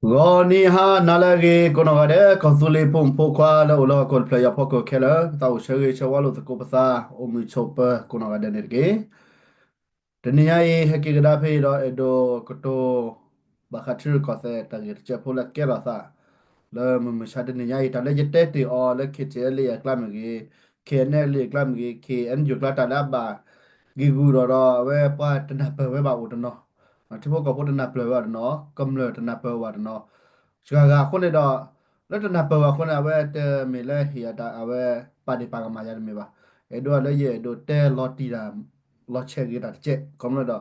ဂီၤနံၤဟါနၤလၢအဂ့ၤ ကိးနီၢ်ဂၤဒဲး ကီၢ်သူလ့ၤဖိမုၣ်ဖိခွါလၢအိၣ်လၢဟီၣ်ခိၣ်တဖျၢၣ်ညါဖီခိၣ်ခဲလၢာ် သးအိၣ်ဆၢဂ့ၤဆၢဝါလိာ်သကိးပသး အိၣ်မုာ်ဆိးပၢၤကိးနီၢ်ဂၤဒဲးန့ၣ်တက့ၢ်. တနံၤညါအံၤ ဟဲက့ၤကဒါဖဲအံၤဒီးအဲၣ်ဒိးကတိၤ ဘၣ်ဃးထံရူၢ်ကီၢ်သဲးတၢ်ဂ့ၢ်တစဲးဖိလၢကဲထီၣ်သး လၢမုၢ်မဆါတနံၤညါအံၤ တၢ်လၢယတဲတ့ၢ်အီၤလၢ KTLA အကျါမ့ၢ်ဂ့ၤ, KNLA အကျါမ့ၢ်ဂ့ၤ, KNU အကျါ တၢ်လၢအဘၣ်ဂံၢ်ဂူာ်ဒီး ဒီးအဝဲပှၤတနၢ်ပၢၢ်ဝဲဘၣ်အိၣ်တနီၤ, ထံဖိကီၢ်ဖိတနၢ်ပၢၢ်ဝဲဘၣ်တနီၤ, ကမျၢၢ်တနၢ်ပၢၢ်ဝဲဘၣ်တနီၤ, စှၤဂၤအဃိန့ၣ်ဒီး လၢတနၢ်ပၢၢ်ဝဲအဃိန့ၣ် အဝဲတမ့ၢ်လၢဟ့ၣ်အတၢ်အဝဲပာ်ဒ့ၣ်ပာ်ကမၣ်ယၤတမ့ၢ်ဘၣ်. အဲၣ်ဒိးလၢယအဲၣ်ဒိးတဲလီၤတံၢ်တၢ် လီၤဆဲးဂ့ၤတၢ်တကဲး ခီဖျိဒီး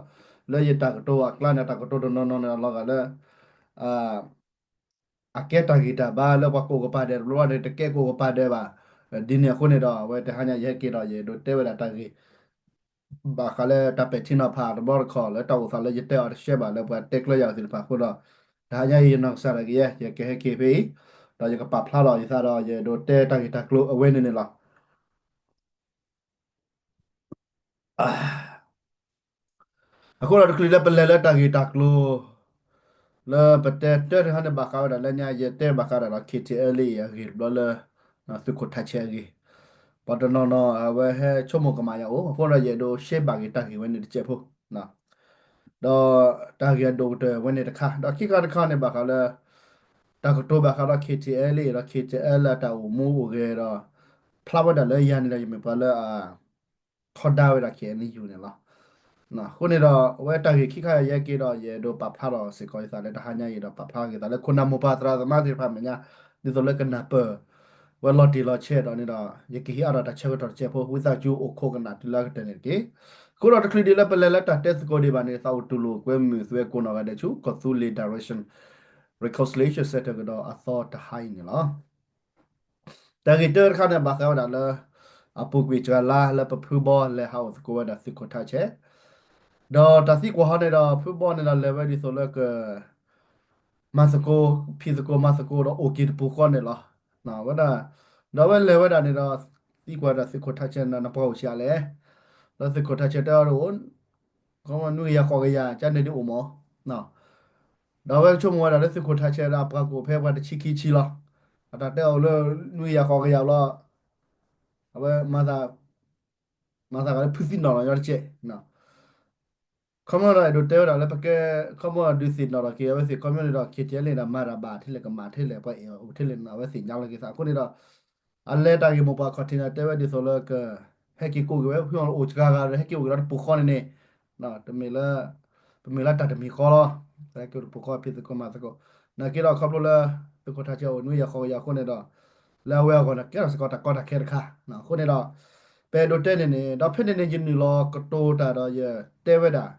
လၢယတၢ်ကတိၤအကျါန့ၣ် တၢ်ကတိၤတနီၤနီၤန့ၣ် အလီၤဂာ်လၢ အကဲတၢ်ဂံၢ်တၢ်ဘါလၢပှၤကအိၣ်ကပၤဒဲးတဘျီဘၣ်န့ၣ် တကဲကအိၣ်ကပၤဒဲးဘၣ်. ဒ်န့ၣ်အဃိန့ၣ်ဒီး အဝဲတဟါညါယဟဲက့ၤဒီး ယအဲၣ်ဒိးတဲဝဲဒၣ်တၢ်ဂ့ၢ် ဘၣ်ဃးလၢတၢ်ပဲာ်ထံနီၤဖးတဘျီတခီၣ် လၢတၢ်အိၣ်သးလၢယတဲအီၤတရှဲဘၣ်လၢပှၤတဲကျၢၤယၤသ့ၣ်တဖၣ်အဃိဒီး တဟါညါအံၤယနီၢ်ကစၢ်ဒၣ်ကယဲၢ် ယကဟဲက့ၤဖဲအံၤ ဒီးယကပာ်ဖျါလီၤယသးဒီး ယအဲၣ်ဒိးတဲတၢ်ဂ့ၢ်တၢ်ကျိၤအဝဲန့ၣ်န့ၣ်လီၤ. အဃိဒီးတချုးလၢပလဲၤလၢတၢ်ဂ့ၢ်တၢ်ကျိၤ လၢပတဲတၢ်တခါန့ၣ် ဘၣ်ဃးဝဲဒၣ်လၢညါ ယတဲဘၣ်ဃးဒၣ်ဒီး KTLA အဂ့ၢ်တဘျီလၢ သုးခိၣ်ထးဆဲးအဂ့ၢ် ပှၤတနီၤနီၤ အဝဲဟဲဆိကမိၣ်ကမၣ်ယၤအိၣ် အဃိဒီးယအဲၣ်ဒိးရှဲဘၣ်က့ၤတၢ်ဂ့ၢ်ဝဲန့ၣ်တစဲးဖိ ဒီးတၢ်ဂ့ၢ်အဒိၣ်ကတၢၢ်ဝဲန့ၣ်တခါ ဒီးခံခါတခါန့ၣ် ဘၣ်ဃးလၢ တၢ်ကတိၤဘၣ်ဃးဒီး KTLA ဒီး KTLA အတၢ်အိၣ်မူအိၣ်ဂဲၤဒီး ဖျါဝဲဒၣ်လၢယၤန့ၣ်ဒီး ယမ့ၢ်ပှၤလၢအ ထီဒါဝဲဒၣ် KNU န့ၣ်လီၤ. အဃိန့ၣ်ဒီး အဝဲတၢ်ဂ့ၢ်ခံခါယဟဲက့ၤဒီး ယအဲၣ်ဒိးပာ်ဖျါထီၣ်စ့ၢ်ကီးယသးလၢတဟါညါအံၤဒီး ပာ်ဖျါက့ၤသးလၢခိၣ်နၢ်မိၢ်ပၢ်သရၣ်သမါသ့ၣ်တဖၣ်မဲာ်ညါ ဒ်သိးလၢကနၢ်ပၢၢ်ဝဲလီၤတံၢ်လီၤဆဲးဒီးန့ၣ်ဒီး ယကဟ့ၣ်အါထီၣ်တၢ်ဆၢကတီၢ်တစဲးဖိ ဝံသးစူၤအိၣ်ခိးကနၣ်တုၤလၢအကတၢၢ်န့ၣ်တက့ၢ်. အဃိဒီးတချုးဒံးလၢပလဲၤလၢတၢ်တဲသကိးဒံးဘၣ်န့ၣ် သးအိၣ်တူၢ်လိာ်ကွဲမုာ်သုဝဲကိးနီၢ်ဂၤဒဲးဆူ ကီၢ်သူလ့ၤ Direction Reconciliation Centre ကဒီးအသီတဟါအံၤန့ၣ်လီၤ. တၢ်ဂ့ၢ်တၢတခါန့ၣ် ဘၣ်ဃးဝဲဒၣ်လၢ အပူၤကွံာ်စှၤလါလၢပဖုဘီလဲၤဟးအိၣ်သကိးဝဲဒၣ်သုးခိၣ်ထးဆဲး ဒီးတၢ်သံကွၢ်ဟီန့ၣ်ဒီး ဖုဘီန့ၣ်ဒီးလဲၤဝဲဒ်သိးလၢက မၤသကိး ဖံးသကိးမၤသကိးဒီးအိၣ်က့ၤတပူၤဃီန့ၣ်လီၤ. ဝဲဒၣ် ဒီးအဝဲလဲၤဝဲဒၣ်န့ၣ်ဒီး သံကွၢ်ဝဲဒၣ်သုးခိၣ်ထးဆဲးန့ၣ်ဒီး နပှၤအိၣ်ဆံးအါလဲၣ်. ဒီးသုးခိၣ်ထးဆဲးတဲအီၤတအိၣ် ခီမီနွံကယၤဃိးကယၤ ကန့ၣ်ဒ်အိၣ်မး ဒီးအဝဲကဆိကမိၣ်ဝဲဒၣ်လၢသုးခိၣ်ထးဆဲးဒီးအပှၤကအိၣ်ဖဲပှၤတဆံခံဆံလီၤ. အတၢ်တဲအီၤလၢနွံကယၤဃိးကယၤဘျီ အဝဲ မၤသးဂ့ၤလၢဖုသံနီၣ်လီၤညီတကဲး ခီမီဒီးအဲၣ်ဒိးတဲဝဲဒၣ်လၢပကဲ ခီမီဒုးသ့ၣ်နီၣ်ထီၣ်က့ၤအဝဲသ့ၣ် ခီမီန့ၣ်ဒီး KTLA န့ၣ်ဒီး မၤတၢ်ဘၣ်ထဲလဲၣ် ကမၣ်ထဲလဲၣ် ပှၤအဲၣ်အီၤအိၣ်ထဲလဲၣ်န့ၣ် အဝဲသ့ၣ်ညါလီၤက့ၤသးအဃိန့ၣ်ဒီး အလဲၤတၢ်ဂ့ၢ်မိၢ်ပှၢ်ခီၣ်ထံးန့ၣ် တဲဝဲဒ်သိးလၢက ဟဲက့ၤကိးက့ၤဝဲဖုအိၣ်စှၤဂၤဒီး ဟဲက့ၤအိၣ်က့ၤဒီးတပူၤဃီန့ၣ်န့ၣ် တမ့ၢ်လၢ ပမ့ၢ်လၢတၢ်တမံၤဃီလီၤ. ဟဲက့ၤအိၣ်တပူၤဃီဖံးသကိးမၤသကိး နာ်က့ဒီးခီဖျိလၢ သုးခိၣ်ထးဆဲးအိၣ်နွံကယၤဃိးကယၤအဃိန့ၣ်ဒီး လၢအဝဲအဂီၢ်န့ၣ် ကဲထီၣ်စ့ၢ်ကီးတၢ်ကီတၢ်ခဲတခါ အဃိန့ၣ်ဒီး ပအဲၣ်ဒိးတဲန့ၣ်န့ၣ် ဒီးဖဲန့ၣ်န့ၣ် ယနုာ်လီၤကတိၤတၢ်ဒီးယတဲဝဲဒၣ်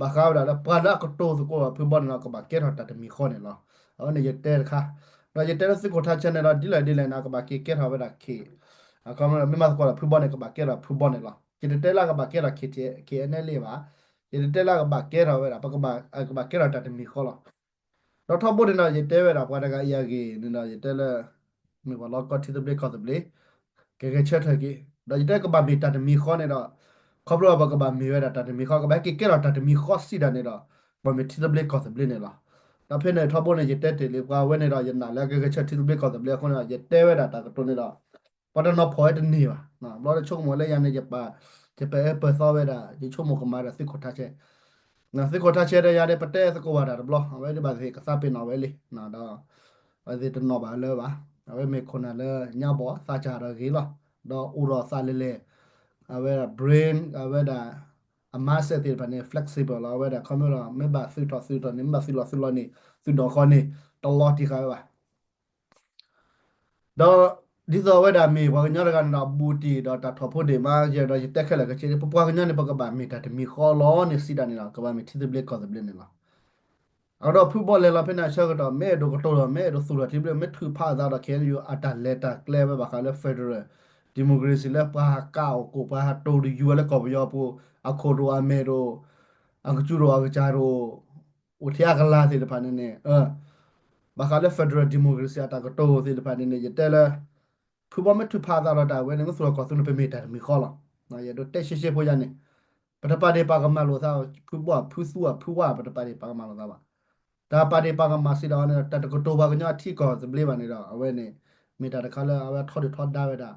ဘၣ်ဃးဝဲဒၣ်လၢပှၤလၢအကတိၤသကိးဖုဘီန့ၣ်ဒီး ကဘၣ်ကဲထီၣ်တၢ်တမံၤဃီန့ၣ်လီၤ. အဝဲန့ၣ်ယတဲတခါ ဒီးယတဲလၢသုးခိၣ်ထးဆဲးန့ၣ်ဒီး ဒ်လဲၣ်ဒ်လဲၣ်န့ၣ် ကဘၣ်က့ၤကဲထီၣ်ဝဲဒၣ် K မ့ၢ်မၤသကိးဒီးဖုဘီန့ၣ် ကဘၣ်ကဲထီၣ်ဖုဘီန့ၣ်လီၤ. ယတတဲလၢကဘၣ်ကဲထီၣ် K N L A ဘၣ်. ယတတဲလၢကဘၣ်ကဲထီၣ်ဝဲဒၣ် ပကဘၣ် ကဘၣ်ကဲထီၣ်တၢ်တမံၤဃီလီၤ. ဒီးထီဘိန့ၣ်ဒီး ယတဲဝဲဒၣ်ပှၤတဂၤအံၤအဂ့ၢ်န့ၣ်ဒီး ယတဲလၢ မ့ၢ်ပှၤလီၤကီထံသဘျ့ကီၢ်သဘျ့ ကဂဲၤဆၢထၢၣ်က့ၤ ဒီးယတဲကဘၣ်မ့ၢ်တၢ်တမံၤဃီန့ၣ်ဒီး ခီဖျိပကဘၣ်မ့ၢ်ဝဲဒၣ်တၢ်တမံၤဃီ ကဘၣ်ဟဲက့ၤကဲထီၣ်တၢ်တမံၤဃီစံးဒၣ်န့ၣ်ဒီး ပှၤမ့ၢ်ထံသဘျ့ကီၢ်သဘျ့န့ၣ်လီၤ. ဒီးဖဲန့ၣ်ထီဘိန့ၣ် ယတဲတ့ၢ်လံပှၤဝဲန့ၣ်ဒီး ယနာ်လၢကဂဲၤဆၢထံသဘျ့ကီၢ်သဘျ့အဃိန့ၣ်ဒီး ယတဲဝဲဒၣ်တၢ်ကတိၤန့ၣ်ဒီး ပှၤတနီၤဖီၣ်ဝဲတန့ၢ်ဘၣ်. ဘျီတဆိကမိၣ်လၢယၤန့ၣ် ယပာ် ယပာ်အၢပာ်သီဝဲဒၣ် ယဆိကမိၣ်ကမၣ်ဒီးသုးခိၣ်ထးဆဲး သုးခိၣ်ထးဆဲးဒီးယၤန့ၣ် ပတဲသကိးဘၣ်တၢ်တဘျီ အဝဲဒၣ်ဘၣ်သ့ၣ်ကသးပ့ၤနီၣ်ဝဲလံ ဒီး အဝဲသ့ၣ်တနီၣ်ဘၣ်လၢၤဘၣ်. အဝဲမ့ၢ်ခိၣ်နၢ်လၢညါဘီၣ်သးစၢ်ဒီးဂ့ၤလီၤ. ဒီးအိၣ်ဒီးသးလဲၤလဲၤ အဝဲဒၣ် brain အဝဲဒၣ် အ mindset သ့ၣ်တဖၣ်န့ၣ် flexible လီၤ. အဝဲဒၣ်ခီဖျိလီၤ မ့ၢ်ဘၣ်သုးထီၣ်သုးထီၣ်န့ၣ် မ့ၢ်ဘၣ်သုးလီၤသုးလီၤန့ၣ် သုးဒီးဃီန့ၣ် တလီၤတံၢ်ဃာ်ဝဲဘၣ်. ဒီး ဒ်သိးအဝဲဒၣ်မ့ၢ်ပှၤကညီတဂၤန့ၣ်ဒီး ဘူးတံၢ်ဒီးတၢ်ထီၣ်ဖိဒ့ၣ်မး ယဲဒီးယတဲခဲလၢာ်ခဲဆ့ ပပှၤကညီန့ၣ် ပကဘၣ်မ့ၢ်တၢ်တမံၤဃီလီၤန့ၣ်စံးဒၣ်န့ၣ်လီၤ. ကဘၣ်မ့ၢ်ထံသဘျ့ကီၢ်သဘျ့န့ၣ်လီၤ. အဃိဒီးဖုဘီလဲၤလီၤဖဲန့ၣ်အဆၢကတီၢ် မ့ၢ်အဲၣ်ဒိးကတိၤဒီး မ့ၢ်အဲၣ်ဒိးသူၣ်ထီၣ်ထံသဘျ့ မ့ၢ်ထုးဖးအသးဒီး KNU အတၢ်လဲၤတၢ်ကျဲဝဲဘၣ်ဃးလၢ federal democracy လၢပှၤဟးကးအီၣ်ကိၣ် ပှၤဟးတိၤတယူၤဝဲလၢကီၢ်ပယီၤပူၤ အခိၣ်ဒိၣ်အမဲာ်ဒိၣ် အကစူၤဒိၣ်အကစၢ်ဒိၣ် အိၣ်ထဲအကလၤသ့ၣ်တဖၣ်န့ၣ်န့ၣ် ဘၣ်ဃးလၢ federal democracy အတၢ်ကတိၤသ့ၣ်တဖၣ်န့ၣ်န့ၣ် ယတဲလၢ ဖုဘီမ့ၢ်ထုးဖးအသးဒီးတၢ်ဝဲန့ၣ် မ့ၢ်သူၣ်ထီၣ်ကီၢ်သူလ့ၤန့ၣ် ပမ့ၢ်တၢ်တမံၤဃီလီၤ. ယအဲၣ်ဒိးတဲရှဲရှဲဖိယါန့ၣ် ပတပာ်ဒ့ၣ်ပာ်ကမၣ်လိာ်သး ဖုဘီ ဖုသူ ဖုဝါ ပတပာ်ဒ့ၣ်ပာ်ကမၣ်လိာ်သးဘၣ်. တၢ်ပာ်ဒ့ၣ်ပာ်ကမၣ်စ့ၢ်ဒီးန့ၣ်ဒီး တၢ်တကတိၤပှၤကညီအထံကီၢ်သဘျ့ဘၣ်န့ၣ်ဒီး အဝဲန့ၣ် မ့ၢ်တၢ်တခါလၢအဝဲထီဒုၣ်ထီဒါဝဲဒၣ်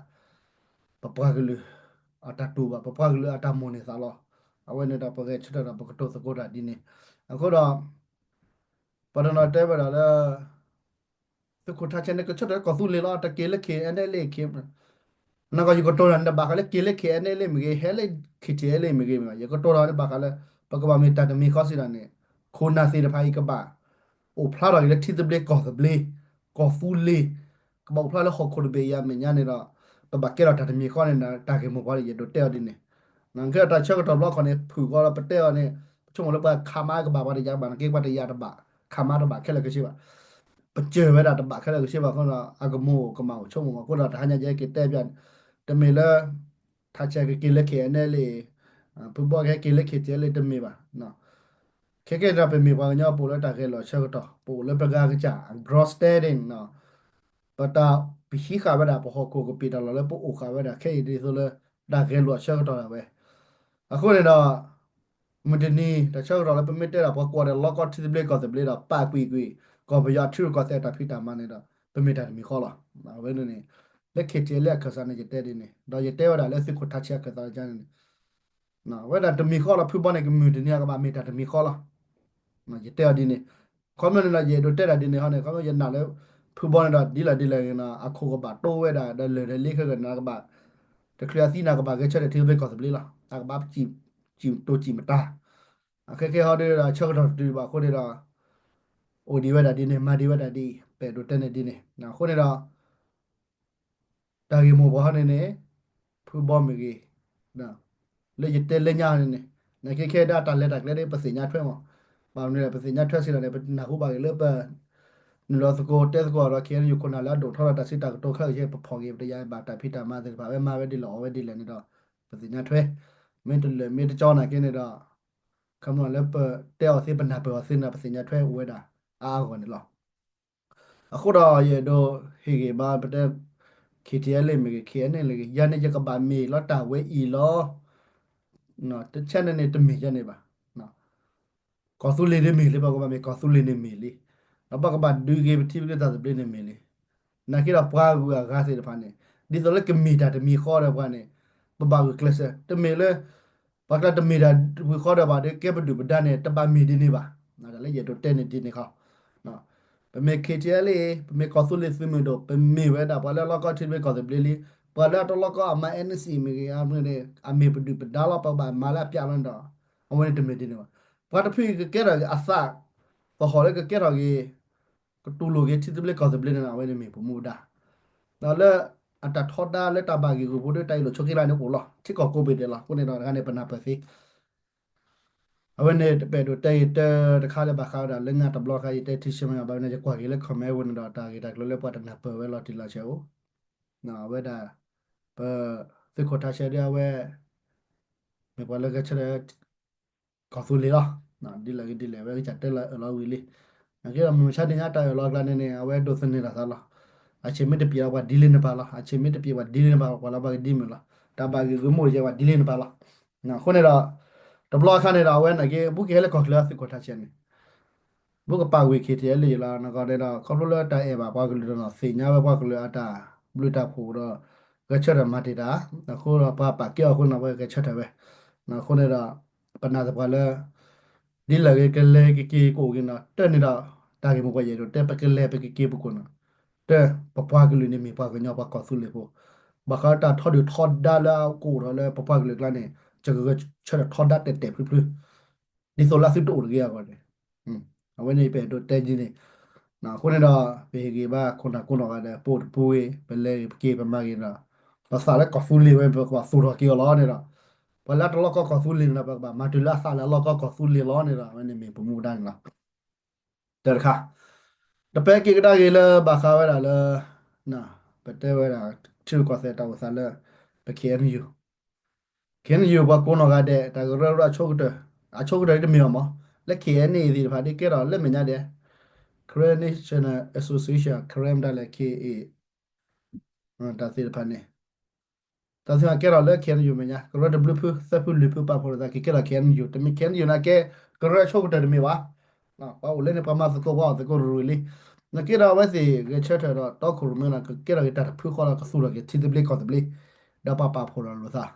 ပပှၤကလုာ်အတၢ်တူၢ်ဘၣ်, ပပှၤကလုာ်အတၢ်မိၣ်န့ၢ်သးလီၤ. အဝဲန့ၣ်ဒီးပဂဲၤဆၢထၢၣ်ဒီးပကတိၤသကိးတၢ်ဒ်န့ၣ်. အဃိဒီး ပှၤတနီၤတဲဝဲဒၣ်လၢ သုးခိၣ်ထးဆဲးန့ၣ် ကဆၢထၢၣ်လၢကီၢ်သူလ့ၤလီၤ, တက့ၤလၢ K N L A K နကီယကတိၤတၢ်န့ၣ် တဘၣ်ဃးလၢက့ၤလၢ K N L A မ့ၢ်ဂ့ၤ, ဟဲလၢ K T L A မ့ၢ်ဂ့ၤ, ယကတိၤတၢ်န့ၣ်ဘၣ်ဃးလၢ ပကဘၣ်မ့ၢ်တၢ်တမံၤဃီစ့ၢ်ဒီးန့ၣ် ခိၣ်နၢ်သ့ၣ်တဖၣ်အံၤကဘၣ် အိၣ်ဖျါထီၣ်က့ၤလၢထံသဘျ့ကီၢ်သဘျ့, ကီၢ်သူလ့ၤ, ကဘၣ်အိၣ်ဖျါလၢဟီၣ်ခိၣ်တဘ့ၣ်အံၤအမဲာ်ညါန့ၣ်ဒီး ပဘၣ်ကဲထီၣ်တၢ်တမံၤဃီန့ၣ်ဒီး တၢ်ဂ့ၢ်မိၢ်ပှၢ်န့ၣ် ယအဲၣ်ဒိးတဲအီၤဒ်န့ၣ်. နကဲတၢ်ဆၢကတီၢ်ဘျီခီန့ၣ် ဖုၣ်ဃီဒီးပတဲအီၤန့ၣ် ပဆိကမိၣ်လၢပှၤခးမါကဘၣ် ပှၤတယာ်ကဘၣ်, နကဲပှၤတယာ်တဘၣ်, ခးမါတဘၣ်ခဲလၢာ်ခဲဆ့ဘၣ်. ပစၢၤဝဲဒၣ်တဘၣ်ခဲလၢာ်ခဲဆ့ဘၣ်အဃိဒီး အကမူၣ်ကမၣ်အိၣ်ဆိကမိၣ်အဃိဒီး တဟါညါယဲက့ၤတဲပျးန့ၣ် တမ့ၢ်လၢ ထးဆဲးကက့ၤလၢ K N L A, ဖုဘီကဟဲက့ၤလၢ K T L A တမ့ၢ်ဘၣ်. ခဲကဲဒီးပမ့ၢ်ပှၤကညီ ပအိၣ်လၢတၢ်ဂဲၤလိာ်အဆၢကတီၢ်, ပအိၣ်လၢပဂၤကစၢ် ground standing ပတၢ်ပဟံးဃာ်ဝဲဒၣ် ပဟီၣ်ခိၣ်ကပံာ်တၢ်လီၢ်လၢပအိၣ်ဃာ်ဝဲဒၣ်ခဲအံၤဒ်သိးလၢ တၢ်ဂဲၤလိာ်အဆၢကတီၢ်ဒၣ်ဝဲ. အဃိန့ၣ်ဒီး မုၢ်တနံၤ တၢ်ဆၢကတီၢ်လၢပမ့ၢ်တဲဒၣ်ပှၤကိးဂၤဒဲး လီၢ်ကီၢ်ထံသဘျ့ကီၢ်သဘျ့ဒီး ပာ်ကွံာ်ကွံာ် ကီၢ်ပယီၤအထံရူၢ်ကီၢ်သဲးတၢ်ဖံးတၢ်မၤန့ၣ်ဒီး ပမ့ၢ်တၢ်တမံၤဃီလီၤ. အဝဲန့ၣ်န့ၣ် လၢ K T L A အခၢၣ်စးန့ၣ် ယတဲဒ်န့ၣ် ဒီးယတဲဝဲဒၣ်လၢသုးခိၣ်ထးဆဲးအခၢၣ်စးန့ၣ် ဝဲဒၣ်တမံၤဃီလီၤ. ဖုဘီန့ၣ် ကမုၢ်တနံၤအကဘၣ်မ့ၢ်တၢ်တမံၤဃီလီၤ. ယတဲအီၤဒ်န့ၣ်, ခီဖျိန့ၣ်ဒီး ယအဲၣ်ဒိးတဲဒၣ်ဒ်န့ၣ်ဟီန့ၣ် ခီဖျိယနာ်လၢ ဖုဘီန့ၣ်ဒီး ဒ်လဲၣ်ဒ်လဲၣ်န့ၣ် အခိၣ်ကဘၣ်တိဝဲဒၣ် ဒီးလၢၢ်ဒီးလ့ခဲကနၤကဘၣ် တချုးအသံန့ၣ် ကဘၣ်ဂဲၤဆၢထၢၣ်ထံသဘျ့ကီၢ်သဘျ့လီၤ. အကဘၣ်စံၣ်တိၢ်စံၣ်မတၤ အခဲကဲဟီဒီး အဆၢကတီၢ်တတုၤဘၣ်အဃိန့ၣ်ဒီး အိၣ်ဒံးဝဲဒၣ်ဒ်န့ၣ် မၤဒံးဝဲဒၣ်ဒ်အံၤ ပအဲၣ်ဒိးတဲန့ၣ်ဒ်န့ၣ်. အဃိန့ၣ်ဒီး တၢ်ဂ့ၢ်မိၢ်ပှၢ်ဟီန့ၣ်န့ၣ် ဖုဘီမ့ၢ်ဂ့ၤ, လၢယတဲလၢညါန့ၣ်န့ၣ် နကဲခဲဒၣ်တၢ်လဲၤတၢ်ကျဲဒ်ပသ့ၣ်ညါထွဲမး, ဘၣ်မနုၤလဲၣ် ပသ့ၣ်ညါထွဲစ့ၢ်ကီးန့ၣ် ပနၢ်ဟူဘၣ်က့ၤလၢပ နုာ်လီၤသကိးတဲသကိးဒီး ခဲအံၤယခိၣ်နၢ်လၢအဒိၣ်ထီၣ်ဒီးတၢ်စံးတၢ်ကတိၤခဲလၢာ်ခဲဆ့ ပဖီၣ်က့ၤ ပတယၤဘၣ်တၢ်ဖံးတၢ်မၤသ့ၣ်တဖၣ် အဝဲမၤဝဲဒ်လဲၣ်အီၣ်ဝဲဒ်လဲၣ်န့ၣ်ဒီး ပသ့ၣ်ညါထွဲ, မ့ၢ်တလၢာ်မ့ၢ်တကၠီနာ်က့န့ၣ်ဒီး ခီဖျိလၢပတဲအီၤသ့ ပနၢ်ပၢၢ်အီၤသ့န့ၣ်ဒီး ပသ့ၣ်ညါထွဲအိၣ်ဝဲဒၣ်အါအါဂီၢ်ဂီၢ်န့ၣ်လီၤ. အဃိဒီးယအဲၣ်ဒိးဟ့ၣ်ဂ့ၤဘၣ်ပတဲ K T L A မ့ၢ်ဂ့ၤ K N L A ဂ့ၤ ယၤန့ၣ်ယကဘၣ်မ့ၢ်လီၤတၢ်ဝဲအံၤလီၤ. တဆဲန့ၣ်န့ၣ်တမ့ၢ်ယၤန့ၣ်ဘၣ်. ကီၢ်သူလ့ၤဒ်မ့ၢ်လံ ပကဘၣ်မ့ၢ်ကီၢ်သူလ့ၤန့ၣ်မ့ၢ်လံ. ဒီးပကဘၣ်ဒုးက့ၤပထံပကီၢ်သဘျ့န့ၣ်မ့ၢ်လံ. နာ်က့ဒီးပှၤဂုၤအဂၤသ့ၣ်တဖၣ်န့ၣ် ဒ်သိးလၢကမ့ၢ်တၢ်တမံၤဃီဒီးပှၤန့ၣ် ပဘၣ်ဂုာ်ကျဲးစၢး တမ့ၢ်လၢ ပှၤကျါတမ့ၢ်တၢ်တမံၤဃီဒီးဘၣ်ဒီး ကဲပဒုၣ်ပဒါန့ၣ် တဘၣ်မ့ၢ်ဒ်န့ၣ်ဘၣ်. တၢ်လၢယအဲၣ်ဒိးတဲန့ၣ်ဒ်န့ၣ်ခီ ပမ့ၢ် K T L A ပမ့ၢ်ကီၢ်သူလ့ၤသုးမုၢ်ဒိၣ် ပမ့ၢ်ဝဲဒၣ်ပှၤလၢအလီၢ်ကီၢ်ထံသဘျ့ကီၢ်သဘျ့လံ. ပှၤလၢအတလီၢ်ကီၢ်အမၤ N C A မ့ၢ်ဂ့ၤ အမ့ၢ် အမ့ၢ်ပဒုၣ်ပဒါလီၤ ပကဘၣ်မၤလၢအပျးလီၤန့ၣ်ဒီး အဝဲန့ၣ်တမ့ၢ်ဒ်န့ၣ်ဘၣ်. ပှၤတဖုအံၤကကဲထီၣ်အသး ပဟီၣ်လၢကကဲထီၣ်က့ၤ ကတူၢ်လိာ်က့ၤထံသဘျ့ကီၢ်သဘျ့န့ၣ် အဝဲန့ၣ်မ့ၢ်ပမူဒါ ဒီးလၢအတၢ်ထီဒါလၢတၢ်ဘၣ်ဂ့ၢ်ဂီၢ်ဖိဒီးတၢ်အ့ၣ်လိာ်ဆိးက့လၢန့ၣ်အိၣ်လီၤ ထံကီၢ်ကိးဘ့ၣ်ဒဲးလီၤ. အဃိန့ၣ်ဒီးတခါန့ၣ်ပနၢ်ပၢၢ်သ့ အဝဲန့ၣ်ပအဲၣ်ဒိးတဲဂ့ၤတၢ်တခါလၢဘၣ်ဃးဝဲဒၣ်လၢညါတဘျီဃီ ယတဲထံဆၢမ့ၢ်ဘၣ်ဝဲန့ၣ် ယကွၢ်က့ၤလၢ comment ဝဲန့ၣ်ဒီး တၢ်ဂ့ၢ်တၢ်ကျိၤလၢပှၤတနၢ်ပၢၢ်ဝဲလီၤတံၢ်လီၤဆဲးအိၣ် အဝဲဒၣ် ပသုးခိၣ်ထးဆဲးဒ်အဝဲ မ့ၢ်ပှၤလၢကဆၢထၢၣ် ကီၢ်သူလ့ၤလီၤ. ဒ်လဲၣ်ဂ့ၤဒ်လဲၣ် အဝဲကစၢ်တဲလၢအၢၣ်လီၤဝံၤလံ. နာ်က့ဒီးမုၢ်မဆါတနံၤညါတၢ်အၢၣ်လီၤအကျါန့ၣ်န့ၣ် အဝဲဒိးသန့ၤလီၤသးလီၤ. အဆ့ၣ်မ့ၢ်တပျဲၤပှၤဒ်လံန့ၣ်ပာ်လီၤ. အဆ့ၣ်မ့ၢ်တပျဲၤပှၤဒ်လံန့ၣ်ပာ် ပှၤလၢပှၤကဒ်မုာ်လီၤ. တၢ်ဘၣ်ဂ့ၢ်ဂီၢ်မိၢ်ယဲပှၤဒ်လံန့ၣ်ပာ်လီၤ. အဃိန့ၣ်ဒီး တဘျီအခါန့ၣ်ဒီး အဝဲနာ်က့ ဘူးကဟဲလၢကီၢ်ချၢသုးခိၣ်ထးဆဲးန့ၣ် ဘူးကပာ်ဝံၤ K T L A လီၤ နဂီၢ်န့ၣ်ဒီး ခီဖျိလၢတၢ်အဲၣ်ဘၣ်ပှၤကလုာ်ဒီး သ့ၣ်ညါဝဲပှၤကလုာ်အတၢ်ဘျုးတၢ်ဖှိၣ်ဒီး ဂဲၤဆၢထၢၣ်မၤတ့ၢ်တၢ် အဃိဒီးပှၤပာ်ကဲအီၤအဃိန့ၣ် ပှၤဂဲၤဆၢထၢၣ်ဝဲ. အဃိန့ၣ်ဒီး ပနာ်သပှၢ်လၢ ဒ်လဲၣ်ဂ့ၤကလဲၤကက့ၤကအိၣ်က့ၤန့ၣ် တၢ်န့ၣ်ဒီး တၢ်ဂ့ၢ်မိၢ်ပှၢ်ယအဲၣ်ဒိးတဲ ပကလဲၤပကက့ၤပကအိၣ်န့ၣ် တၢ် ပပှၤကလုာ်န့ၣ်မ့ၢ်ပှၤကညီပှၤကီၢ်သူလ့ၤဖိ ဘၣ်ဃးတၢ်ထီဒုၣ်ထီဒါလၢအကအိၣ်ထီၣ်လၢပပှၤကလုာ်အကျါန့ၣ် ယကဂဲၤဆၢထၢၣ်ထီဒါတဲာ်တဲာ်ဖျုဖျု ဒ်သိးလၢသုတအိၣ်တဂ့ၤအဂီၢ်န့ၣ် အဝဲန့ၣ်ပအဲၣ်ဒိးတဲဒ်န့ၣ်. အဃိန့ၣ်ဒီး ပဟ့ၣ်ဂ့ၤဘၣ်ခိၣ်နၢ်ကိးနီၢ်ဂၤဒဲး ပအိၣ်တပူၤဝဲ ပလဲၤဂ့ၤပက့ၤပမၤဂ့ၤဒီး ပသးလၢကီၢ်သူလ့ၤဝဲ ပကဘၣ်သူၣ်ထီၣ်က့ၤအီၤလီၤန့ၣ်ဒီး ပှၤလၢအတလီၢ်ကီၢ်ကီၢ်သူလ့ၤန့ၣ်ဒီး ပကဘၣ်မၤတုၤလၢအသးလၢအလီၢ်ကီၢ်ကီၢ်သူလ့ၤလီၤန့ၣ်ဒီး အဝဲန့ၣ်မ့ၢ်ပမူဒါန့ၣ်လီၤ. တၢ်တခါ တပဲက့ၤကဒါက့ၤလၢဘၣ်ဃးဝဲဒၣ်လၢ ပတဲဝဲဒၣ် ထံရူၢ်ကီၢ်သဲးတၢ်အိၣ်သးလၢ ပ K N U K N U ပှၤကိးနီၢ်ဂၤဒဲး တၢ်ကရၢကရိအဆိကတၢၢ် အဆိကတၢၢ်ဒ်တမ့ၢ်ဘၣ်မး လၢ K N A သ့ၣ်တဖၣ်ဒ်ကဲထီၣ်လၢမဲာ်ညါဒဲး Karen National Association Karen ဒၣ်လဲာ် K A တၢ်သ့ၣ်တဖၣ်န့ၣ် တၢ်သ့ၣ်တဖၣ်ကဲထီၣ်လၢ K N U မဲာ်ညါ ကရၢတဘျုးဖု သၢဖုလွံၢ်ဖုပာ်ဖှိၣ်လိာ်သးက့ၤကဲထီၣ် K N U တမ့ၢ် K N U နာ်က့ ကရၢအဆိကတၢၢ်တမ့ၢ်ဘၣ် ပှၤအိၣ်လၢန့ၣ် ပှၤမၤသကိး ပှၤအီၣ်သကိးရူၤရူၤလံ. နကဲဒီးအဝဲသ့ၣ်ဂဲၤဆၢထၢၣ်ဒီးတီခိၣ်ရိၣ်မဲလီၤ ကကဲထီၣ်က့ၤတၢ်တဖုဃီဒီးကသူၣ်ထီၣ်က့ၤထံသဘျ့ကီၢ်သဘျ့, ဒီးပှၤပာ်ဖှိၣ်ဒီးလိာ်သး,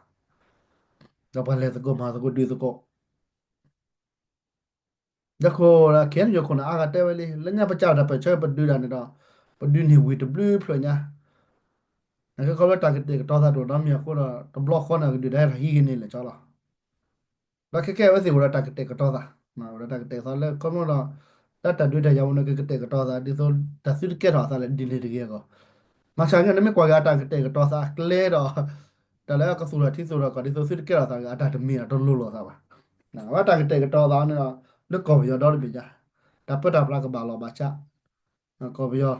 ဒီးပှၤလဲၤသကိးမၤသကိးဒုးသကိး ဒီးခိၣ်ဒီး ခဲအံၤယိၤခိၣ်နၢ်အါဂၤတဲဝဲလံ လၢညါပစးတၢ်ပၢၢ်ဆၢပဒုးတၢ်န့ၣ်ဒီး ပဒုးန့ၢ်ဝံၤတဘျုးဖျၢၣ်ညါ, နကခီဖျိတၢ်ကတဲာ်ကတီၤသးတအိၣ်နီတမံၤအဃိဒီး တဘျီဃီန့ၣ်ကဒုးဒၣ်ဟဲထီၣ်ဟံးက့ၤန့ၣ်လဲၣ်ကၠီလီၤ. ဒီးခဲကဲအဝဲသ့ၣ်အိၣ်ဒီးတၢ်ကတဲာ်ကတီၤသး, အိၣ်ဒီးတၢ်ကတဲာ်ကတီၤသးလၢခီဖျိဒီး တၢ်တၢ်ဒုးတၢ်ယၤဝဲန့ၣ် ကကတဲာ်ကတီၤသး ဒ်သိးတၢ်သုတကဲထီၣ်အသးလၢဒ်န့ၣ်တဂ့ၤအဂီၢ်, မၤဆၣ်န့ၣ် နမ့ၢ်ကွၢ်က့ၤအတၢ်ကတဲာ်ကတီၤသးအကျဲဒီး တၢ်လၢကသူၣ်ထီၣ်ထံသူၣ်ထီၣ်ကီၢ် ဒ်သိးသုတကဲထီၣ်သးဂ့ၤ အတၢ်တမ့ၢ်အတလိၤလိာ်သးဘၣ်. အဝဲတၢ်ကတဲာ်ကတီၤသးန့ၣ်ဒီး လၢကီၢ်ပယီၤဒီတဘ့ၣ်ညါ, တၢ်ပၢတၢ်ပြးကဘၣ်လီၤဘၣ်စး ကီၢ်ပယီၤ,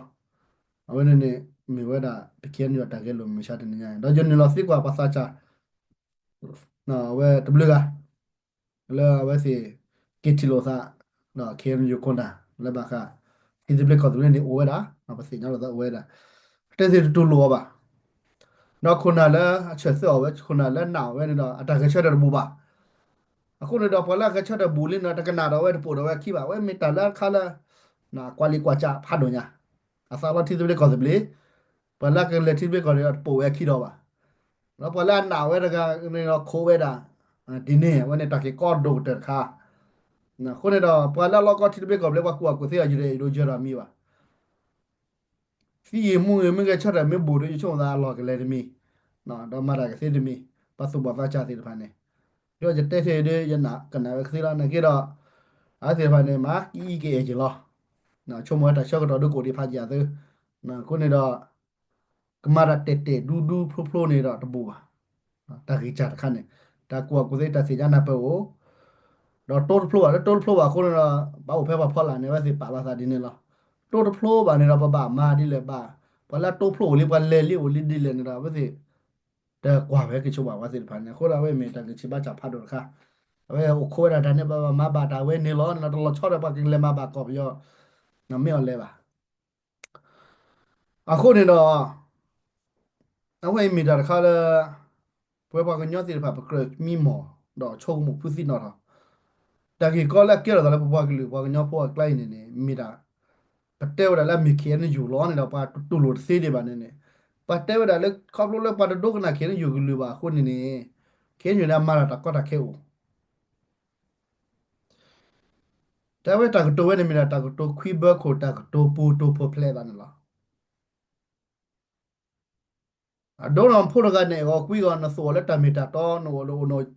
အဝဲန့ၣ်န့ၣ် မ့ၢ်ဝဲဒၣ် ပခဲအံၤန့ၣ်ဒီးတၢ်ဂဲၤလိာ်မုၢ်မဆါတနံၤညါန့ၣ် ဒီးယနုာ်လီၤသံကွၢ်ပှၤသးစၢ် အဝဲတဘျုးဂၤ လၢအဝဲသ့ၣ် က့ၤထံၣ်လိာ်သး ဒီး ခဲအံၤန့ၣ် ယိၤခိၣ်နၢ် လၢဘၣ်ဃး ထံသဘျ့ကီၢ်သဘျ့န့ၣ်အိၣ်ဝဲဒၣ်, ပသ့ၣ်ညါလိာ်သးအိၣ်ဝဲဒၣ်, တဲသ့ၣ်တတူၢ်လိာ်အီၤဘၣ်. ဒီးခိၣ်နၢ်လၢအဆၢၣ်သၢအီၤဝဲ ခိၣ်နၢ်လၢနာ်အီၤဝဲန့ၣ်ဒီး အတၢ်ဂဲၤဆၢထၢၣ်တဘူၣ်ဘၣ်. အဃိန့ၣ်ဒီး ပှၤလၢအဂဲၤဆၢထၢၣ်ဘူၣ်လံန့ၣ် တကနၣ်ဒီးဝဲတပိာ်ဒီးဝဲအခံဘၣ်. အဝဲမ့ၢ်တၢ်လၢအခါလၢ ကွၢ်လံၤကွၢ်စးဖးဒိၣ်ညါ, အသးလီထံသဘျ့ကီၢ်သဘျ့, ပှၤလၢအကလဲၤထံသဘျ့ကီၢ်သဘျ့ဒီးတပိာ်ဝဲအခံဒီးဘၣ်. ဒီးပှၤလၢအနာ်ဝဲတဂၤန့ၣ်ဒီးခိးဝဲဒၣ်, ဒ်န့ၣ် အဝဲန့ၣ်တၢ်က့ၤကီဒိၣ်ကတၢၢ်တခါ. အဃိန့ၣ်ဒီး ပှၤလၢအလီကီထံသဘျ့ကီၢ်သဘျ့ ပှၤကူၣ်ဘၣ်ကူၣ်သ့အီၤ ယတအဲၣ်ဒိးယၢၤဒီးမံၤဘၣ်. သံဂ့ၤမူဂ့ၤ မ့ၢ်ဂဲၤဆၢထၢၣ်မ့ၢ်ဘူးဒီး ယဆိကမိၣ်သးအလီၢ်ကလဲၤတမံၤ, ဒီးမၤတၢ်ကသ့တမံၤ, ပှၤသူၣ်ဘီၣ်သးစၢ်သ့ၣ်တဖၣ်န့ၣ်, ဒီးယတဲထဲအံၤဒီး ယနာ်ကနၣ်ဝဲကသ့လီၤ. နာ်က့ဒီး အဝဲသ့ၣ်တဖၣ်န့ၣ် မၤကအံၤကအဲၣ်က့ၤလီၤ. ဆိကမိၣ်ဝဲတၢ်ဆၢကတီၢ်ဒုးကအိၣ်ဒံးဖးယံာ်သု, အဃိန့ၣ်ဒီး ကမၤတၢ်တဲာ်တဲာ်ဒူဒူဖျိဖျိန့ၣ်ဒီးတဘူးဘၣ်. တၢ်ဂံၢ်စၢ်တခါန့ၣ် တၢ်ကူၣ်ဘၣ်ကူၣ်သ့တၢ်သ့ၣ်ညါနၢ်ပၢၢ်အိၣ်, ဒီးတိတဖျိဘၣ် လၢတိတဖျိဘၣ်အဃိန့ၣ်ဒီး ဘၣ်အိၣ်ဖဲပှၤဖီလာ်န့ၣ် အဝဲသ့ၣ်ပာ်လီၤသးဒ်န့ၣ်လီၤ. တိတဖျိဘၣ်န့ၣ်ဒီး ပဘၣ်မၤဒ်လဲၣ်ဘၣ်, ပှၤလၢအတိဖျိအိၣ်လံ ပှၤလဲၤလံအိၣ်လံဒ်လဲၣ်န့ၣ်ဒီး အဝဲသ့ၣ် တကွၢ်ဝဲက့ၤဆိဘၣ်ဝဲသ့ၣ်တဖၣ်န့ၣ် အဃိဒီးအဝဲမ့ၢ်တၢ်ဂံၢ်ဆံးဘါစၢ်ဖးဒိၣ်တခါ, အဝဲအိၣ်ခိးဝဲဒၣ်တၢ်န့ၣ် ပဘၣ်မၤဘၣ်တၢ်ဝဲန့ၣ်လီၤ. န့ၣ်ဒီးတလီၤဆီဒီးပှၤကလဲၤမၤဘၣ်ကီၢ်ပယီၤ, မ့ၢ်အီၤလဲၤဘၣ်. အဃိန့ၣ်ဒီး အဝဲအံၤမ့ၢ်တၢ်တခါလၢ ပဝဲပှၤကညီသ့ၣ်တဖၣ် ပကြၢးမံမီၢ် ဒီးဆိကမိၣ်ဖုသံနီၣ်ထီၣ်, တၢ်ဂ့ၢ်ကီလၢအကဲထီၣ်သးလၢပပှၤကလုာ် ပှၤကညီဖိအကျါအံၤန့ၣ်န့ၣ် မ့ၢ်ဒၣ် ပတဲဝဲဒၣ်လၢအမ့ၢ် KNU လီၤန့ၣ်ဒီး ပှၤတတူၢ်လိာ်တသ့ဒံးဘၣ်န့ၣ်န့ၣ်, ပှၤတဲဝဲဒၣ်လၢခီဖျိလၢပှၤတဒိကနၣ် KNU ကလုာ်ဘၣ်အဃိန့ၣ်န့ၣ် KNU န့ၣ် အမၤတၢ်တၢ်ကီတၢ်ခဲအိၣ် တဲဝဲတၢ်ကတိၤဝဲန့ၣ်မ့ၢ်ဒၣ်တၢ်ကတိၤခွံဘၢခိၣ် တၢ်ကတိၤပူၤတိၤဖိးဖျဲးသးန့ၣ်လီၤ. အဒိနီၢ်ဖိတဂၤန့ၣ် အဲၣ်ဂီၤကွံဂီၤ နသိၣ်အီၤလၢတၢ်မ့ၢ်တၢ်တီ နအိၣ်နအိၣ်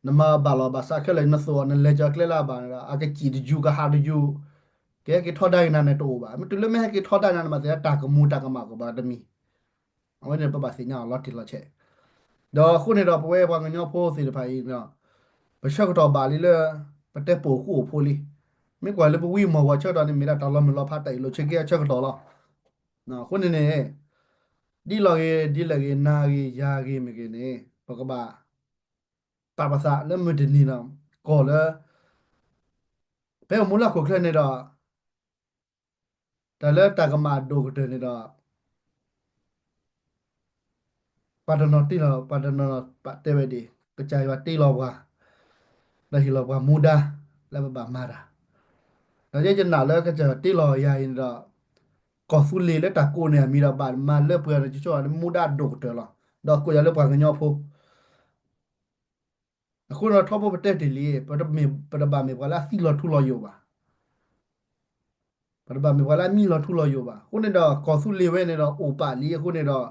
နမၤဘၣ်လီၤဘၣ်စးခဲလၢာ် နသိၣ်အီၤ နလဲၤကၢၤကျဲလၢအဘၣ်န့ၣ်ဒီး အကစံၣ်တယူၤ ကဟးတယူၤ ကဟဲက့ၤထီဒါက့ၤနၤန့ၣ်တအိၣ်ဘၣ်. မ့ၢ်တုၤလၢမ့ၢ်ဟဲက့ၤထီဒါနၤန့ၣ် မၤသ့ၣ်ညါတၢ်ကမူၤတၢ်ကမၣ်ကဘၣ်တမံၤ အဝဲန့ၣ်ပဘၣ်သ့ၣ်ညါအီၤလီၤတံၢ်လီၤဆဲး. ဒီးအဃိန့ၣ်ဒီး ပဝဲပှၤကညီဖိသ့ၣ်တဖၣ်အံၤဒီး ပဆၢကတီၢ်ဘၣ်လံလၢ ပတဲပအိၣ်ဃူအိၣ်ဖိးလံ. မ့ၢ်ကွၢ်လၢပဝံမီၢ်ဝၤဆၢကတီၢ်န့ၣ် မ့ၢ်ဒၣ်တၢ်လီၤမုၢ်လီၤဖး တၢ်အ့ၣ်လိာ်ဆိးက့အဆၢကတီၢ်လီၤ. အဃိန့ၣ်န့ၣ် ဒ်လီၢ်ဂ့ၤ ဒ်လဲၣ်ဂ့ၤ နၤဂ့ၤ ယၤဂ့ၤမ့ၢ်ဂ့ၤန့ၣ် ပကဘၣ် ပာ်ပသးလၢမုၢ်တနံၤဒီး ကီၢ်လၢ ဖဲအိၣ်မူလၢဟီၣ်ခိၣ်ချၢန့ၣ်ဒီး တၢ်လၢတၢ်ကမၣ်အဒိၣ်ကတၢၢ်န့ၣ်ဒီး ပှၤတနီၤတ့ၢ်လီၤ ပှၤတနီၤ ပတဲဝဲဒၣ် ကစၢ်ယွၤတ့လီၤပှၤ ဒီးဟ့ၣ်လီၤပှၤမူဒါ လၢပဘၣ်မၤတၢ်. ဒီးယဲယနာ်လၢကစၢ်ယွၤတ့လီၤယၤအံၤန့ၣ်ဒီး ကီၢ်သူလ့ၤလၢတၢ်ကိးန့ၢ်အမံၤဒီး ဘၣ်မၤလၢပှဲၤန့ၣ် ကဆိၣ်ဂ့ၤမူဒါအဒိၣ်ကတၢၢ်လီၤ. ဒီးကိးယၤလၢပှၤကညီဖိ အဃိန့ၣ် ထီဘိပတဲတ့ၢ်လံ ပတဘၣ်မ့ၢ်ပှၤလၢအသံလီၤထူလီၤယိာ်ဘၣ်. ပတဘၣ်မ့ၢ်ပှၤလၢအမံလီၤထူလီၤယိာ်ဘၣ်. အဃိန့ၣ်ဒီး ကီၢ်သူလ့ၤဝဲန့ၣ်ဒီး အိၣ်ပာ်လံအဃိန့ၣ်ဒီး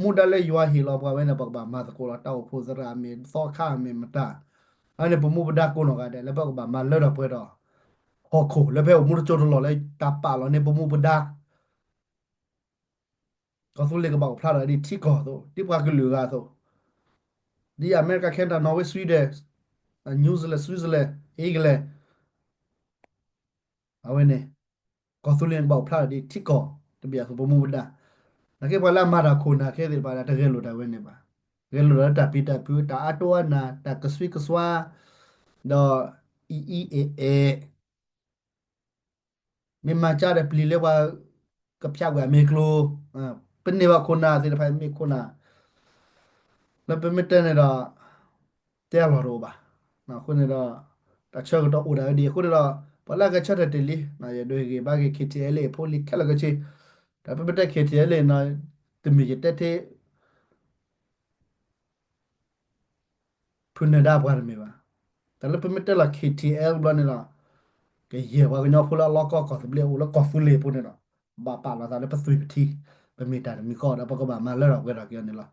မူဒါလၢယွၤဟ့ၣ်လီၤပှၤဝဲန့ၣ် ပကဘၣ်မၤသကိးလီၤ. တၢ်အိၣ်ဖှိၣ်သရၣ်မ့ၢ် သီခါမ့ၢ်မတၤ အဝဲန့ၣ် ပမူပဒါကိးနီၢ်ဂၤဒဲး လၢပကဘၣ်မၤလၢထီၣ်ပှဲၤဒီး ဟီၣ်ခိၣ်လၢဖဲအိၣ်မူတစိၢ်တလီၢ်လၢတၢ်ပာ်လီၤန့ၢ်ပမူပဒါ ကီၢ်သူလ့ၤကဘၣ်အိၣ်ဖျါထီၣ်ဒ်ထံကီၢ်အသိး ဒ်ပှၤကလုာ်အဂၤအသိး ဒ်အမဲရကၤ Canada Norway Sweden New Zealand Switzerland England အဝဲန့ၣ် ကီၢ်သူလ့ၤန့ၣ်ကဘၣ်အိၣ်ဖျါထီၣ်ဒ်ထံကီၢ်တဘ့ၣ်အသိး ပမူပဒါ. နာ်က့ပှၤလၢအမၤတၢ်ခိၣ်နၢ်ခဲသ့ၣ်တဖၣ်န့ၣ် တဂဲၤလိာ်တၢ်ဝဲန့ၣ်ဘၣ်. ဂဲၤလိာ်တၢ်လၢတၢ်ပျံၤတၢ်ဖုး တၢ်အါတိအါနၢ် တၢ်ကစွံကစွါ ဒီးအံၤအံၤအဲၣ်အဲၣ် မ့ၢ်မၤကၢ်ဒီးပျံၤလၢပှၤကဖၠးကွံာ်အမ့ၢ်ကျိၤ, ပန့ၢ်ဘၣ်ခိၣ်နၢ်သ့ၣ်တဖၣ်မ့ၢ်ခိၣ်နၢ် လၢပမ့ၢ်တဲန့ၣ်ဒီး တဲအလီၢ်တအိၣ်ဘၣ်. အဃိန့ၣ်ဒီး တၢ်ဆၢကတီၢ်အိၣ်ဒၣ်ဝဲဒ်အံၤ အဃိန့ၣ်ဒီး ပှၤလၢအဂဲၤဆၢထၢၣ်တ့ၢ်လံ, ယဒိးဟ့ၣ်ဂံၢ်ဘါက့ၤ K T L A ဖိလံၤခဲလၢာ်ခဲဆ့, ဒီးပမ့ၢ်တဲ K T L A န့ၣ် တမ့ၢ်ယတဲထဲ ဖုနၢၤဒါပှၤတမ့ၢ်ဘၣ်. တၢ်လၢပမ့ၢ်တဲလီၤ K T L ဘျီန့ၣ်ဒီး ကယဲၢ်ပှၤကညီဖိလၢအလီၢ်ကီၢ်ကီၢ်သဘျ့အိၣ်လၢကီၢ်သူလ့ၤဖိန့ၣ်ဒီး ဘၣ်ပာ်လီၤသးလၢပသွံၣ်ပထံ, ပမ့ၢ်တၢ်တမံၤဃီဒီး ပကဘၣ်မၤလၢထီၣ်ပှဲၤထီၣ်က့ၤအီၤန့ၣ်လီၤ.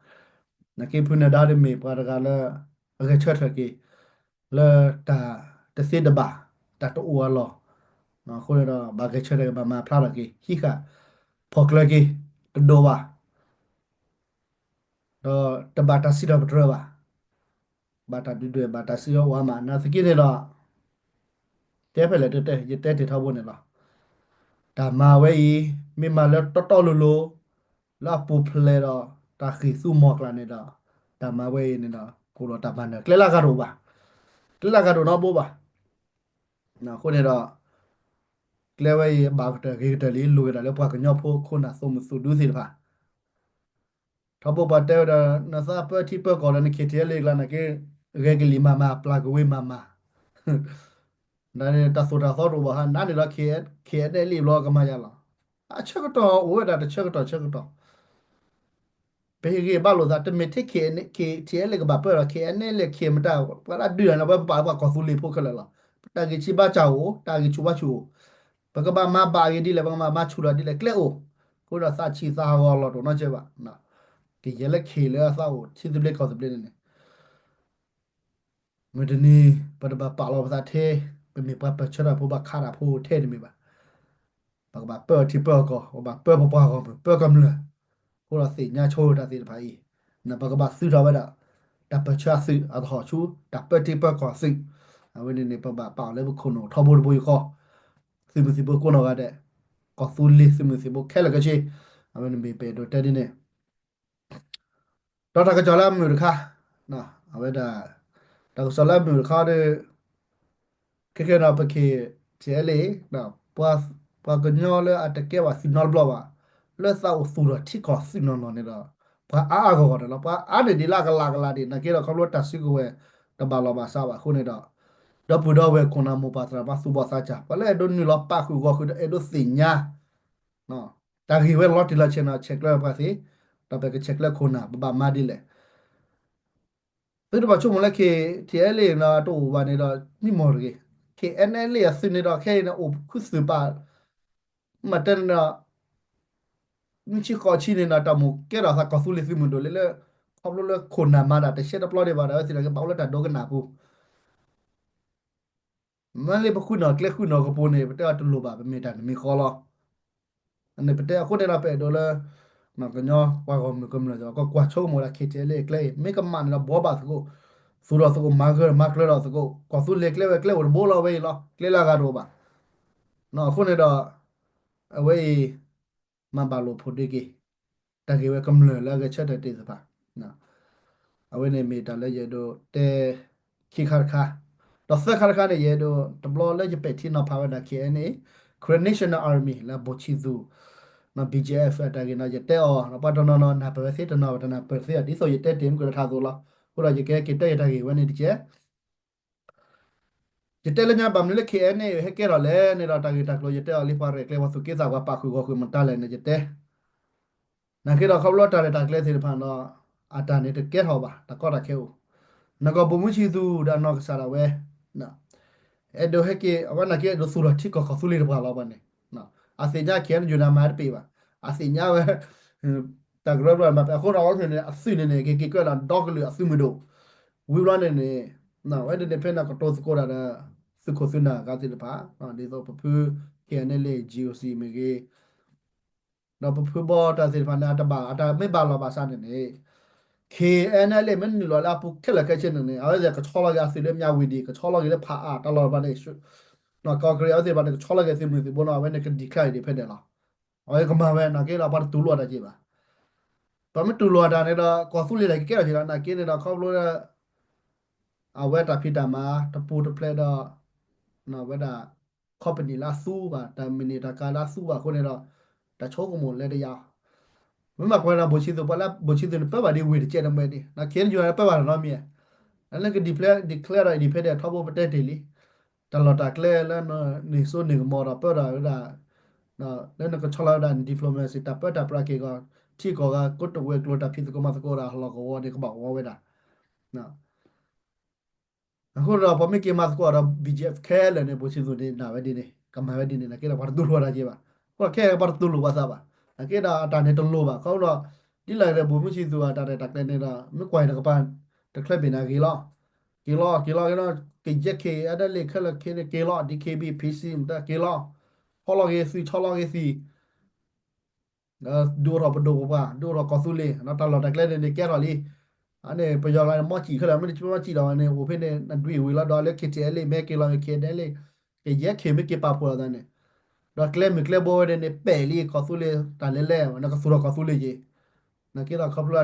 နာ်က့ဖုနၢၤဒါတမ့ၢ်ပှၤတဂၤလၢ အဂဲၤဆၢထၢၣ်က့ၤ လၢတၢ်တသ့တဘၣ်, တၢ်တအိၣ်အလီၢ်, အဃိန့ၣ်ဒီး ဘၣ်ဂဲၤဆၢထၢၣ်က့ၤ ဘၣ်မၤဖျါထီၣ်က့ၤ ဟံးဃာ်ဖီၣ်ကျၢၤက့ၤ တဒိၣ်ဘၣ် ဒီးတဘၣ်တၢ်စံးထီၣ်ပတြၢၤဘၣ်. ဘၣ်တၢ်ဒုၣ်ဒွဲၣ် ဘၣ်တၢ်စံးအီၤအိၣ်အါမး နာ်သက့န့ၣ်ဒီး တဲဖဲလဲၣ်တဲတဲ ယတဲတ့ၢ်ထီဘိန့ၣ်လီၤ. တၢ်မၤဝဲအံၤ မ့ၢ်မၤလၢတီတီလိၤလိၤ လၢအပူၤဖျဲးဒီး တၢ်ဃ့ၢ်သူမီၤကျၢ်န့ၣ်ဒီး တၢ်မၤဝဲအံၤန့ၣ်ဒီး ကိးလီၤတၢ်မၤနၢၤ ကျဲလၢအဂၤတအိၣ်ဘၣ်, ကျဲလၢအဂၤတအိၣ်နီတဘိဘၣ်. အဃိန့ၣ်ဒီး ကျဲဝဲအံၤ ဘၣ်ကတၢၢ်ဂ့ၤကတၢၢ်လံ လိၤက့ၤဒၣ်လၢပှၤကညီဖိခိၣ်နၢ်သိမုၣ်သိဒူသ့ၣ်တဖၣ် ထီဘိပှၤတဲဝဲဒီး နသးပၢထံပၢကီၢ်ဒီး န K T L A ကျါ နာ်က့ ဂဲၤကလံၤမၤမၤ ပျၢ်ကဝ့ၤမၤမၤ တၢ်သိၣ်တၢ်သီတအိၣ်ဘၣ်ဟါ နးန့ၣ်ဒီး K N L A ဘျီကမၤယၤလီၤ. အဆၢကတီၢ်အိၣ်ဝဲဒၣ်တဆၢကတီၢ်ဆၢကတီၢ် ပဟ့ၣ်ဂံၢ်ဘါလိာ်သး တမ့ၢ်ထဲ K T L A ကဘၣ်ပၢဒီး K N L A ကမတၤ ပှၤလၢအဒုးတၢ်န့ၣ် ပှၤပာ်လၢပှၤကီၢ်သူလ့ၤဖိခဲလၢာ်လီၤ. တၢ်ဂ့ၢ်ဆံးဘါစၢ်အိၣ် တၢ်ဂ့ၢ်ဆူးဘါဆူးအိၣ် ပကဘၣ်မၤဘၣ်အဂ့ၢ်ဒ်လဲၣ် ပကဘၣ်မၤဆူၣ်ထီၣ်ဒ်လဲၣ် ကျဲအိၣ်, အဃိဒီးသးဆံးသးဟးဂီၤလီၤတအိၣ်နီတစဲးဘၣ်. ကယဲၢ်လၢ K လၢအသးအိၣ်ထံသဘျ့ကီၢ်သဘျ့န့ၣ်န့ၣ် မုၢ်တနံၤ ပတဘၣ်ပာ်လီၤပသးထဲ ပမ့ၢ်ပှၤပၢၢ်ဆၢတၢ်ဖိ ဘၣ်ခးတၢ်ဖိထဲတမ့ၢ်ဘၣ်. ပကဘၣ်ပၢအထံပၢအကီၢ် ပဘၣ်ပၢပပှၤဂီၢ်မုၢ် ပၢကမျၢၢ် အဃိဒီးသ့ၣ်ညါဆိတၢ်သ့ၣ်တဖၣ်အံၤ ပကဘၣ်သုးထီၣ်ဝဲဒၣ် တၢ်ပၢၢ်ဆၢအသုး အသဟီၣ်ဆူ တၢ်ပၢတံပၢကီၢ်အသုး, အဝဲန့ၣ်န့ၣ် ပဘၣ်ပာ်အီၤလၢပခိၣ်နူာ်ထီဘိတဘိယူၢ်ဃီ, သုးမုၢ်သံၣ်ဘိကိးနီၢ်ဂၤဒဲး, ကီၢ်သူလ့ၤသုးမုၢ်သံၣ်ဘိခဲလၢာ်ခဲဆ့, အဝဲန့ၣ်မ့ၢ်ပအဲၣ်ဒိးတဲဒ်န့ၣ် ဒီးတၢ်ကစီၣ်လၢအမုာ်တခါ, အဝဲဒၣ် တၢ်ကစီၣ်လၢအမုာ်တခါဒီး ခဲကဲဒီးပ K T L A ပှၤကညီလၢအတကဲဘၣ်သုးနီတဘျီဘၣ်, လၢသးအိၣ်သူၣ်ထီၣ်ထံကီၢ်သုးနီၢ်နီၢ်န့ၣ်ဒီး ပှၤအါအါဂီၢ်ဂီၢ်န့ၣ်လီၤ. ပှၤအါန့ၢ်ဒံးလၢအကလးကလးဒံး နာ်က့ဒီးခီဖျိတၢ်စုကဝဲၤတဘၣ်လီၢ်ဘၣ်စးဘၣ်အဃိန့ၣ်ဒီး ဒီပုၢ်ဒီဝဲၢ်ခိၣ်နၢ်မိၢ်ပၢ်သရၣ်သမါသူၣ်ဘီၣ်သးစၢ် ပှၤလၢအဲၣ်ဒိးနုာ်လီၤပာ်ဃုာ်ဂီၤဃုာ်ဒီးအဲၣ်ဒိးသ့ၣ်ညါ တၢ်ဂ့ၢ်ဝဲလီၤတံၢ်လီၤဆဲးန့ၣ် ဆဲးကျၢပှၤသ့, ဒီးပကဆဲးကျၢခိၣ်နၢ် ပဘၣ်မၤဒ်လဲၣ်. သုတဘၣ်ဆိကမိၣ်လၢ K T L A န့ၣ် တအိၣ်ဘၣ်န့ၣ်ဒီး မံမီၢ်တဂ့ၤ, K N L A အသုးန့ၣ်ဒီး ခဲအံၤန့ၣ် အိၣ်ခူသူၣ်ပာ် မ့ၢ်တဲန့ၣ်ဒီး မုၢ်ဆံဃိးဆံန့ၣ်ဒီး တၢ်မိၣ်ကဲထီၣ်သးကီၢ်သူလ့ၤသုးမုၢ်ဒိၣ်လၢ လၢ ခီဖျိလၢခိၣ်နၢ်မၤတၢ်တရှဲတပျီဒံးဘၣ်ဒီး အဝဲသ့ၣ်တဖၣ်ကဘၣ်အိၣ်လၢတၢ်ဒိကနၣ်ပူၤ မ့ၢ်လၢပဃုနီၣ်ကျဲဃုနီၣ်ကပူၤန့ၣ် ပတဲအီၤတလိၣ်ဘၣ် ပမ့ၢ်တၢ်တမံၤဃီလီၤ. အန့ၣ်ပတဲအဃိန့ၣ်ဒီး ပအဲၣ်ဒိးလၢ ကညီပှၤဂီၢ်မုၢ်ကမျၢၢ် ကကွၢ်ဆိကမိၣ်ဝဲဒၣ် K T L A အကျဲအံၤ မ့ၢ်ကမၣ်န့ၣ်ဒီး ဘှီဘၣ်သကိး, သူၣ်ထီၣ်သကိး မၤဂၢၢ်မၤကျၢၤထီၣ်သကိး, ကီၢ်သူလ့ၤကျဲဝဲကျဲအိၣ်တဘိလီၤဝဲအံၤလီၤ. ကျဲလၢအဂၤတအိၣ်ဘၣ်. အဃိန့ၣ်ဒီး အဝဲအံၤ မၤဘၣ်လိာ်ဖိးဒ့က့ၤ တၢ်ဂ့ၢ်ဝဲကမျၢၢ်လၢအဂဲၤဆၢထၢၣ်တ့ၢ်သ့ၣ်တဖၣ် အဝဲန့ၣ်မ့ၢ်တၢ်လၢယအဲၣ်ဒိးတဲ ခံခါတခါ, ဒီးသၢခါတခါန့ၣ် ယအဲၣ်ဒိးတဘျီလၢယပဲာ်ထံနီၤဖးဝဲဒၣ် K N A, Karen National Army လၢဘိၣ်ဆံသူး ဘီၣ်ကၠ့ၣ်အဲၣ် အတၢ်ဂ့ၢ်န့ၣ် ယတဲအီၤ ပှၤတနီၤနီၤနၢ်ပၢၢ်ဝဲသ့ တနီၤတနၢ်ပၢၢ်သ့ ဒ်သိးယတဲတ့ၢ်မုၢ်ကလၢထးသိးလီၤ. အဃိဒီးယကဟဲက့ၤတဲယတၢ်ဂ့ၢ်ဝဲန့ၣ်တက့ၢ် ယတဲလၢညါဘၣ်မနုၤလၢ K N A ဟဲကဲထီၣ်လဲၣ်န့ၣ်ဒီး တၢ်ဂ့ၢ်တၢ်ကျိၤယတဲအီၤလံ ပှၤရဲၣ်ကျဲၤ ပှၤသူၣ်က့သးပှၢ် ပာ်ဃုာ်ဂီၤဃုာ်မတၤလဲၣ်န့ၣ် ယတဲ နာ်က့ဒီးခီဖျိတၢ်ရဲၣ်တၢ်ကျဲၤသ့ၣ်တဖၣ်ဒီး အတၢ်န့ၣ်တကဲထီၣ်ဘၣ် တၢ်ကီတၢ်ခဲအိၣ်, နကီၢ်ဘိၣ်မုၢ်ဆံသူးဒီးအနီၢ်ကစၢ်ဒၣ်ဝဲ အဲၣ်ဒိးဟဲက့ၤ အဝဲနာ်က့အဲၣ်ဒိးသူၣ်ထီၣ်ထံကီၢ်ကီၢ်သူလ့ၤတပှၤလီၤဘၣ်န့ၣ်, အသ့ၣ်ညါ K N U န့ၣ် အမၤတပ့ၤဘၣ်, အသ့ၣ်ညါဝဲ တၢ်ကရၢကရိမၤပ့ၤ အဃိဒီးအဝဲန့ၣ် အသုးန့ၣ်န့ၣ် ကက့ၤကွဲးဒီးဒီကလုာ်အသုးမုၢ်ဒိၣ်, ဝံၤဘျီန့ၣ်န့ၣ် အဝဲန့ၣ်န့ၣ် ဖဲန့ၣ်ကတိၤသကိးတၢ်ဒီး သုးခိၣ်သုးနၢ်အဂၤသ့ၣ်တဖၣ် ဒ်သိးပဖု K N L A G O C မ့ၢ်ဂ့ၤ ဒီးပဖုဘီတၢ်သ့ၣ်တဖၣ်န့ၣ် အတဘၣ် အတၢ်မ့ၢ်ဘၣ်လီၤဘၣ်စးန့ၣ်န့ၣ် K N L A မ့ၢ်နုာ်လီၤလၢအပူၤခဲလၢာ်ခဲဆ့န့ၣ်န့ၣ် အဝဲသ့ၣ်ကဆီလီၤက့ၤအသုးလၢမၠၣ်ဝတံၣ် ကဆီလီၤက့ၤလၢဖးအါတၢ်လီၢ်တဖၣ်န့ၣ် ကီၢ်ကရံၣ်အဝဲသ့ၣ်တဖၣ်န့ၣ် ကဆီလီၤက့ၤသုးမုၢ်သုးဘိန့ၣ် အဝဲန့ၣ်က declare ဒံးဖဲဒဲးလီၤ. အဝဲကမၤဝဲနာ်က့ဒီး ပှၤတတူၢ်လိာ်တၢ်က့ၤဘၣ်. ပမ့ၢ်တူၢ်လိာ်တၢ်န့ၣ်ဒီး ကီၢ်သူလ့ၤတၢ်ကကဲထီၣ်က့ၤလီၤ နာ်က့န့ၣ်ဒီး ခီဖျိလၢ အဝဲတၢ်ဖံးတၢ်မၤ တပူၤတဖျဲးဒီး ဝဲဒၣ် company လၢအသူဘၣ် တၢ်မံးနံးတၢ်ကါလၢအသူဘၣ်အဃိန့ၣ်ဒီး တၢ်ဆိကမိၣ်လဲၤတယာ် မ့ၢ်မၤကွၢ်ဒီး ဘိၣ်ဆံသူး ပှၤလၢဘိၣ်ဆံသူးန့ၣ် ပၢဘၣ်ဒ်ဝ့ၢ်တကဲးတမှဲဒ် နာ်က့န့ၣ် ယူၤန့ၣ်ပၢဘၣ်တနီတမံၤ လၢက declare declare ဒီး independent ထီဘိပတဲတ့ၢ်လံ တၢ်လီၢ်တၢ်ကျဲလၢနန့ၢ်စိန့ၢ်ကမီၤဒီးပၢတၢ်ဝဲဒၣ် လၢနကဆီလီၤဝဲဒၣ် diplomacy တၢ်ပၢတၢ်ပြးက့ၤဂီၤ ထံကီၢ်ဂၤ ကိတိာ်ဝဲၤကျိၤ တၢ်ဖံးသကိးမၤသကိးဒီးဟးလီၤကဝီၤန့ၣ် ကဘၣ်အိၣ်ဝဲဒၣ် အဃိဒီး ပှၤမ့ၢ်က့ၤမၤသကိးဒီး ဘီၣ်ကၠ့ၣ်အ့ဖ် ခဲလၢာ်န့ၣ် ပှၤစံၣ်သူၣ်န့ၣ် နာ်ဝဲဒ်န့ၣ် ကမၤဝဲဒ်န့ၣ် နာ်က့ဒီး ပှၤတတူၢ်လိာ်တၢ်က့ၤဘၣ်. အဃိဒီးခဲအံၤပှၤတတူၢ်လိာ်ပှၤသးဘၣ်. နာ်က့ဒီး အတၢ်န့ၣ်တလိၣ်ဘၣ်. အဃိဒီး ဒ်လဲၣ်ဂ့ၤဒီး ဗိုလ်မှူးချစ်သူ အတၢ်ရဲၣ်တၢ်ကျဲၤန့ၣ်ဒီး မ့ၢ်ကွၢ်အံၤတကပၤ တချၢဘ့ၣ်န့ၣ် ဂ့ၤလီၤ. က့ၤလီၤ က့ၤလီၤက့ၤလီၤ ကယဲၢ်ခ့အဒၢလ့ၣ်ခဲလၢာ်ခဲန့ၣ် က့ၤလီၤ ဒ်ခ့ဘံၣ် ဖံးစံၣ် မတၤက့ၤလီၤ ဆီလီၤက့ၤသွံၣ် ဆီလီၤက့ၤသွံၣ် ဒုးအိၣ်ထီၣ်ပဒိၣ်ပပှၢ် ဒုးအိၣ်ထီၣ်ကီၢ်သူလ့ၤ တၢ်လီၢ်တၢ်ကျဲန့ၣ်န့ၣ် ကဲထီၣ်လံ. အန့ၣ် ပယီၤဂၤန့ၣ် မီၢ်စံၣ်ခဲလၢာ် မ့ၢ်တမီၢ်စံၣ်ဒီးန့ၣ် အိၣ်ဖဲန့ၣ် နဒွံၣ်ဝံၤလီၤဒီးလၢ ခ့ထံအဲလ့ၣ် မ့ၢ်က့ၤလီၤ ခ့ထံအဲလ့ၣ် ကယဲၢ်ခ့မ့ၢ်က့ၤပာ်ဖှိၣ်လီၤသးန့ၣ် ဒီးကျဲမုၢ်ကျဲဘိဝဲန့ၣ်န့ၣ် ပဲာ်လံ ကီၢ်သူလ့ၤ တၢ်လဲၤလဲၤ နကသူၣ်ထီၣ်ကီၢ်သူလ့ၤက့ၤ နာ်က့ဒီးခီဖျိအ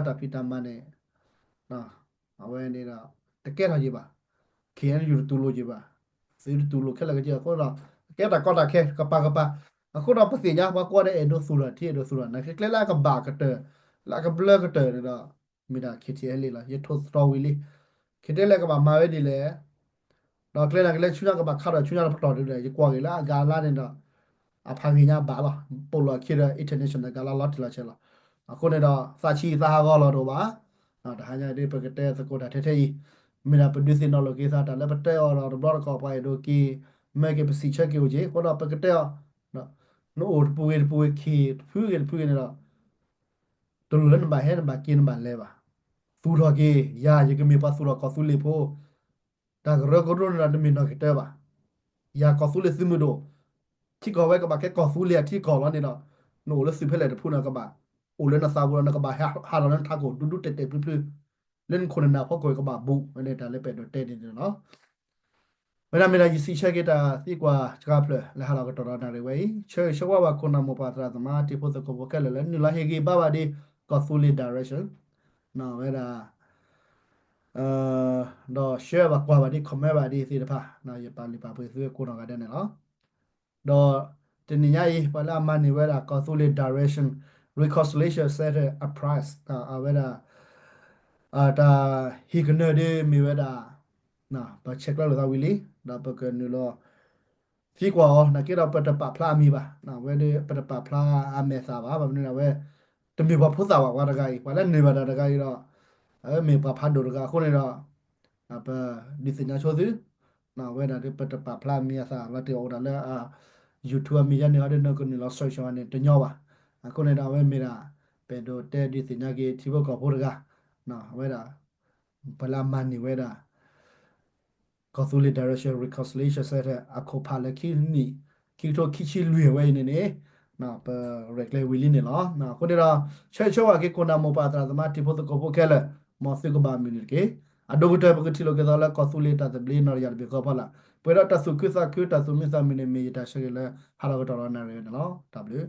တၢ်ဖံးတၢ်မၤန့ၣ် အဝဲန့ၣ်ဒီး တကဲထီၣ်က့ၤဘၣ်. ခ့ၣ်အဲၣ်ယူၣ် တတူၢ်လိာ်က့ၤဘၣ်. သုတတူၢ်လိာ်ခဲလၢာ်က့ၤ အဃိဒီး ကဲတၢ်ကီတၢ်ခဲ ကပၤကပၤ အဃိဒီးပသ့ၣ်ညါ ပှၤကိးဂၤဒဲးအဲၣ်ဒိးသူၣ်ထီၣ်ထံ အဲၣ်ဒိးသူၣ်ထီၣ် နာ်က့ကျဲလၢအကဘၣ်ကတၢၢ် လၢအကဘျၢကတၢၢ်န့ၣ်ဒီး မ့ၢ်ဒၣ် ခ့ထံအဲလ့ၣ် လီၤ. ယထိၣ်သတြီၤဝံၤလံ ခ့ထံအဲလ့ၣ်ကဘၣ်မၤဝဲဒ်လဲၣ် ဒီးကျဲနာ်က့လၢဆူညါကဘၣ်ခးဒီးဆူညါတပတီၢ်ဒ်လဲၣ် ယကွၢ်က့ၤလၢအဂၤလါန့ၣ်ဒီး အဖးဂ့ၤညါဘၣ်လီၤ. ပိာ်လီၢ်ခံဒီး international ဂၤလါလီၤတံၢ်လီၤဆဲးလီၤ. အဃိန့ၣ်ဒီး သးဆံးသးဟးဂီၤလီၤတအိၣ်ဘၣ်. တဟါညါဒ်ပကတဲသကိးတၢ်ထဲထဲအံၤ မ့ၢ်ဒၣ်ပဒုးသ့ၣ်နီၣ်လိာ်က့ၤသးတၢ်လၢပတဲအီၤဒီးတဘျီတခီၣ် ပှၤအဲၣ်ဒိးက့ၤ မၢက့ၤပစံးဆၢက့ၤအိၣ်က့ၤ အဃိဒီးပကတဲအီၤ နအိၣ်တပူၤဂ့ၤတပူၤဂ့ၤ ခ့ၣ်တဖုဂ့ၤတဖုဂ့ၤန့ၣ်ဒီး တလိၣ်လၢနဘၣ်ဟဲနဘၣ်က့ၤနဘၣ်လဲၤဘၣ်. သူၣ်ထီၣ်က့ၤ ယၤယကမ့ၢ်ပှၤသူၣ်ထီၣ်ကီၢ်သူလ့ၤဖိ တၢ်ကရၢကရိန့ၣ်ဒီး တမ့ၢ်နီၢ်ကတၢၢ်ဘၣ်. ယၤကီၢ်သူလ့ၤသုးမုၢ်ဒိၣ် ထံကီၢ်ဝဲကဘၣ်ကဲကီၢ်သူလ့ၤအထံကီၢ်လီၤန့ၣ်ဒီး နအိၣ်လၢသုးဖဲလဲၣ်တဖုန့ၣ် ကဘၣ်အိၣ်လၢနသးပူၤဒီး နကဘၣ်ဟးထီၣ်လၢနထးခိၣ်ဒူဒူတဲာ်တဲာ်ဖျုးဖျုး လၢနခိၣ်နနၢ်ဖီခိၣ်ကဘၣ်ဘူး ဝဲန့ၣ်တၢ်လၢပအဲၣ်ဒိးတဲန့ၣ်န့ၣ်လီၤ. ဝဲဒၣ်မ့ၢ်ဒၣ်ယစံးဆၢက့ၤတၢ်သံကွၢ်စှၤဖျၢၣ်လၢဟးလီၤကတီၢ်ဒီးနၣ်ရံၣ်ဝဲအံၤ ဆၢဂ့ၤဆၢဝါဘၣ်ခိၣ်နၢ်မိၢ်ပၢ်သရၣ်သမါတံၤဖိသကိးဖိခဲလၢာ်လၢနုာ်လီၤဟ့ၣ်ဂံၢ်ဘါဘၣ်ဒ် ကီၢ်သူလ့ၤ direction ဝဲဒၣ် ဒီး share ဘၣ်ကွၢ်ဘၣ်ဒ် comment ဘၣ်ဒ်သ့ၣ်တဖၣ် ယပာ်လုၢ်ပာ်ပှ့ၤသုကိးနီၢ်ဂၤဒဲးန့ၣ်လီၤ. ဒီးတနံၤညါအံၤ ပှၤလၢအမၤန့ၢ်ဝဲဒၣ် ကီၢ်သူလ့ၤ Direction Reconciliation Center အ prize အဝဲဒၣ် တၢ်ဟ့ၣ်ကနၢၤဒ်မ့ၢ်ဝဲဒၣ် ပဆဲးကျၢလိာ်သးဝံၤလံ ဒီးပကနုာ်လီၤ သံကွၢ်အီၤ နာ်က့ဒီးပတပာ်ဖျါအမံၤဘၣ် ဝဲဒၣ်ပတပာ်ဖျါအမဲာ်သၣ်ဘၣ် ဘၣ်မနုၤဒၣ်ဝဲ တမ့ၢ်ပှၤဖိသၣ်ဘၣ် ပှၤတဂၤအံၤ ပှၤလၢန့ၢ်ဘၣ်တၢ်တဂၤအံၤဒီး အဝဲမ့ၢ်ပှၤဖးဒိၣ်တဂၤအဃိန့ၣ်ဒီး ပဒုးသ့ၣ်ညါဆိသု ဝဲဒၣ်ဒ်ပတပာ်ဖျါအမံၤအသၣ် လီၤတံၢ်အီၤအိၣ်ဒၣ်လၢ YouTube အမံၤယါန့ၣ် ဟီဒ်နကနုာ်လီၤ search အီၤန့ၣ်တညီဘၣ်. အဃိန့ၣ်ဒီးအဝဲမ့ၢ်ဒၣ် ပအဲၣ်ဒိးတဲဒုးသ့ၣ်ညါက့ၤထံဖိကီၢ်ဖိတဂၤ အဝဲဒၣ် ပှၤလၢအမၤန့ၢ်ဝဲဒၣ် ကီၢ်သူလ့ၤ Direction Reconciliation Center အခိၣ်ဖးလၢခံနံၣ် ခံကထိခံဆံလွံၢ်ဝဲအံၤန့ၣ်န့ၣ် ပရဲၣ်ကျဲၤဝံၤလံန့ၣ်လီၤ. အဃိန့ၣ်ဒီး ဆၢဂ့ၤဆၢဝါက့ၤခိၣ်နၢ်မိၢ်ပၢ်သရၣ်သမါတံၤဖိသကိးဖိခဲလၢာ် မ်သုကဘၣ်မုာ်န့ၣ်တက့ၢ်. အဒိၣ်ကတၢၢ် ပကထံၣ်လိာ်က့ၤသးလၢကီၢ်သူလ့ၤတၢ်သဘျ့နီၣ်တယၢ်တဘ့ၣ်ဃီဖီလာ် ပှဲၤဒီးတၢ်သူၣ်ခုသးခု တၢ်သူၣ်မံသးမုာ်န့ၣ် မ့ၢ်ယတၢ်ဆၢဂ့ၤလၢဟးထီၣ်ကတီၢ်ဒီးနၣ်ရံၣ်ဝဲန့ၣ်လီၤ. တၢ်ဘျုး